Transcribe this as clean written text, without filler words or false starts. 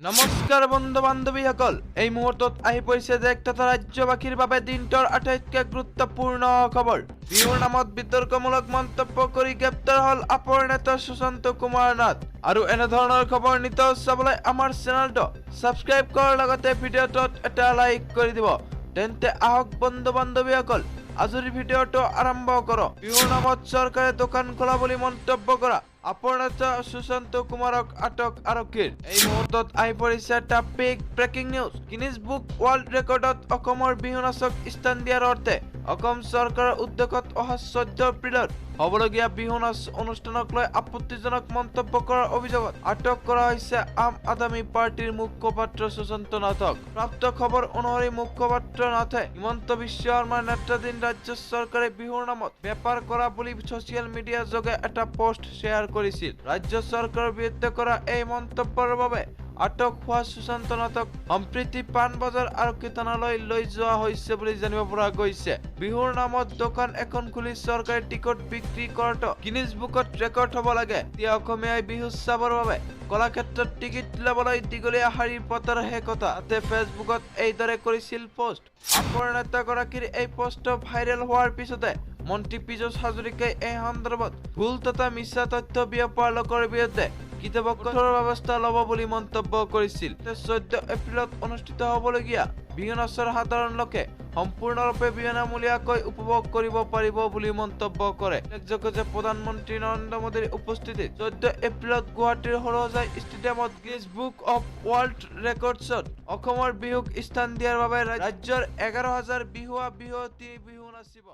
নমস্কাৰ বন্ধু বান্ধৱীসকল, এই মুহূৰ্তত আহি পৰিছে দেশ তথা ৰাজ্যবাসীৰ বাবে দিনটোৰ আটাইতকৈ গুৰুত্বপূৰ্ণ খবৰ। বিহুৰ নামত বিতৰ্কমূলক মন্তব্য কৰি গ্ৰেপ্তাৰ হ'ল আপৰ নেতা সুশান্ত কুমাৰ নাথ। আৰু এনেধৰণৰ খবৰ নিতৌ চাবলৈ আমাৰ চেনেলটো ছাবস্ক্ৰাইব কৰাৰ লগতে ভিডিঅ'টোত এটা লাইক কৰি দিব। তেন্তে আহক বন্ধু বান্ধৱীসকল, আজিৰ ভিডিঅ'টো আৰম্ভ কৰোঁ। বিহুৰ নামত চৰকাৰে দোকান খোলা বুলি মন্তব্য কৰা আপৰ নেতা সুশান্ত কুমাৰক আটক আৰক্ষীৰ। এই মুহূৰ্তত আহি পৰিছে এটা big breaking news. Guinness book world ৰেকৰ্ডত অসমৰ বিহু নাচক স্থান দিয়াৰ অৰ্থে অসম চৰকাৰৰ উদ্যোগত অহা 14 এপ্ৰিলত হ'বলগীয়া বিহু নাচ অনুষ্ঠানক লৈ আপত্তিজনক মন্তব্য কৰাৰ অভিযোগত আটক কৰা হৈছে আম আদমি পাৰ্টীৰ মুখপাত্ৰ সুশান্ত নাথক। প্ৰাপ্ত খবৰ অনুসৰি মুখপাত্ৰ নাথে হিমন্ত বিশ্ব শৰ্মাৰ নেতৃত্বাধীন ৰাজ্য চৰকাৰে বিহুৰ নামত বেপাৰ কৰা বুলি ছচিয়েল মিডিয়া যোগে এটা পোষ্ট শ্বেয়াৰ কৰিছিল। ৰাজ্য চৰকাৰৰ বিৰুদ্ধে কৰা এই মন্তব্যৰ বাবে আটক হোৱা সুশান্ত নাথক সম্প্ৰীতি পাণবজাৰ আৰক্ষী থানালৈ লৈ যোৱা হৈছে বুলি জানিব পৰা গৈছে। বিহুৰ নামত দোকান এখন খুলি চৰকাৰে টিকট বিক্ৰী কৰাটো গিনিজ বুকত ৰেকৰ্ড হ'ব লাগে। এতিয়া অসমীয়াই বিহু চাবৰ বাবে কলাক্ষেত্ৰত টিকিট ল'বলৈ দীঘলীয়া শাৰী পতাৰহে কথা। তাতে ফেচবুকত এইদৰে কৰিছিল পোষ্ট। আপৰ নেতাগৰাকীৰ এই পোষ্ট ভাইৰেল হোৱাৰ পিছতে মন্ত্ৰী পীযুষ হাজৰিকাই এই সন্দৰ্ভত ভুল তথা মিছা তথ্য বিয়পোৱা লোকৰ বিৰুদ্ধে কেতিয়াবা কঠোৰ ব্যৱস্থা ল'ব বুলি মন্তব্য কৰিছিল। 14 এপ্ৰিলত অনুষ্ঠিত হ'বলগীয়া বিহু নাচৰ সাধাৰণ লোকে সম্পূৰ্ণৰূপে বিনামূলীয়াকৈ উপভোগ কৰিব পাৰিব বুলি মন্তব্য কৰে। উল্লেখযোগ্য যে প্ৰধানমন্ত্ৰী নৰেন্দ্ৰ মোদীৰ উপস্থিতিত 14 এপ্ৰিলত গুৱাহাটীৰ সৰুসজাই ষ্টেডিয়ামত গিনিজ বুক অৱ ৱৰ্ল্ড ৰেকৰ্ডছত অসমৰ বিহুক স্থান দিয়াৰ বাবে ৰাজ্যৰ 11,000 বিহুৱা বিহুৱতী বিহু নাচিব।